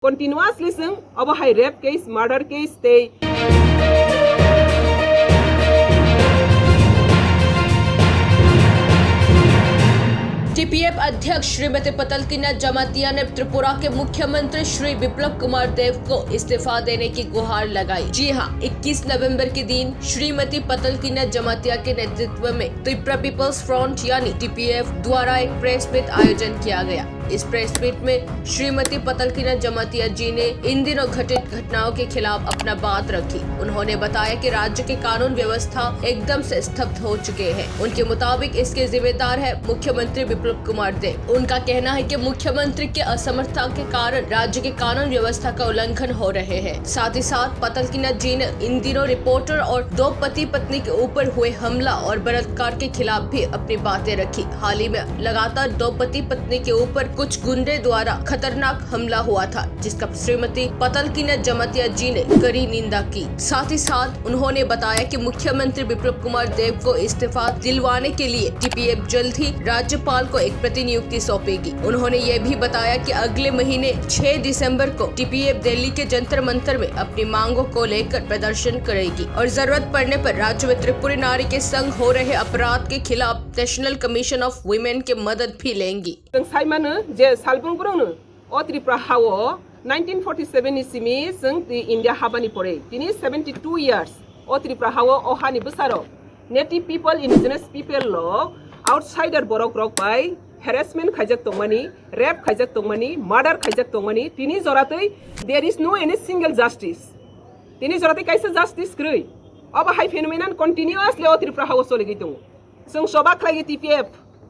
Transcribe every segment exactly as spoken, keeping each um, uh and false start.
Continuously chwng obo hai rape case, murder case tei TPF अध्यक्ष श्रीमती पतलकिना जमातिया ने त्रिपुरा के मुख्यमंत्री श्री बिप्लब कुमार देव को इस्तीफा देने की गुहार लगाई। जी हां, इक्कीस नवंबर के दिन श्रीमती पतलकिना जमातिया के नेतृत्व में तिप्रा पीपल्स फ्रंट यानी टीपीएफ द्वारा एक प्रेस मीट आयोजन किया गया। इस प्रेस मीट में श्रीमती पतलकिना जमातिया जी ने इन दिनों घटित घटनाओं के खिलाफ अपना बात रखी। उन्होंने बताया कि राज्य के कानून व्यवस्था एकदम से स्तब्ध हो चुके हैं। उनके मुताबिक इसके जिम्मेदार है मुख्यमंत्री बिप्लब कुमार देव। उनका कहना है कि मुख्यमंत्री के असमर्थता के कारण राज्य के कानून व्यवस्था का उल्लंघन हो रहे हैं। साथ ही साथ पतलकिना जी ने इन दिनों रिपोर्टर और दो पति पत्नी के ऊपर हुए हमला और बलात्कार के खिलाफ भी अपनी बातें रखी। हाल ही में लगातार दो पति पत्नी के ऊपर कुछ गुंडे द्वारा खतरनाक हमला हुआ था, जिसका श्रीमती पतलकिना जमातिया जी ने कड़ी निंदा की। साथ ही साथ उन्होंने बताया कि मुख्यमंत्री बिप्लब कुमार देव को इस्तीफा दिलवाने के लिए टीपीएफ जल्द ही राज्यपाल को एक प्रतिनियुक्ति सौंपेगी। उन्होंने ये भी बताया कि अगले महीने छह दिसंबर को टीपीएफ दिल्ली के जंतर मंतर में अपनी मांगों को लेकर प्रदर्शन करेगी और जरूरत पड़ने पर राज्य में त्रिपुरी नारी के संग हो रहे अपराध के खिलाफ नेशनल कमीशन ऑफ वुमेन की मदद भी लेंगी। Chwng sai mano je salbrum kwrwngno o Tripura hao nineteen forty seven ni simi chwng twi India habani pore tini seventy two years o Tripura hao o hani bwsarok native people, indigenous people rok outsider borok rok bai harassment khaijak tongmani, rape khaijak tongmani, murder khaijak tongmani tini joratwi there is no any single justice. Tini joratwi kaisa justice kwrwi. Obo hai phenomenon continuously o Tripura hao soligwi tongo. Chwng choba khlaigwi T P F,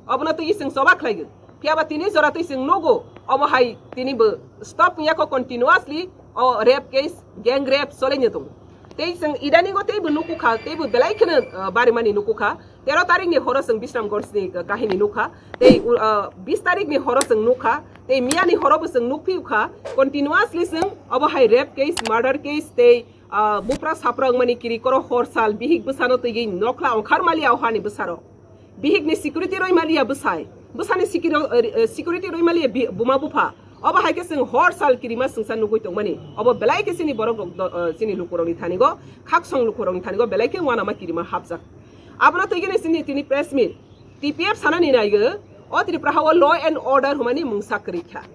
obono twi chwng choba khlaigwi. Phiya ba tini jora twi chwng nugo, obo hai tini bo stop wngya kho continuously o rape case, gang rape cholaino tongo. Tei chwng idani go tei bo nuku kha, tei bo belai kheno, ah, barimani nuku kha. Tero tarik ni horo chwng Bisramganj ni kahini nukha, tei, ah, bis tarik ni horo chwng nukha, tei miya ni horo bo chwng nukphi kha. Continuously chwng obo hai rape case, murder case tei ah, bupra sapra wngmani kiri koro hor sal bihik bwsano twiwi nokla ongkhar maliya o hani bwsarok. Bihikni security roi maliya bwsai. Bwsani sikiro-, eh, eh, security roi maliya bi-, buma bupha. Obo hai khe chwng hor sal kirima swngsa nugwi tongmani. Obo belai khe chini borok rok do-, eh, chini lukurokni thanigo, khaksong lukurokni thanigo belai khe uanama kirima hapjak. Abono twiwi chini tini press meet. T P F sanani naigo, o Tripura hao law and order hwnmani mungsa kwrwi kha.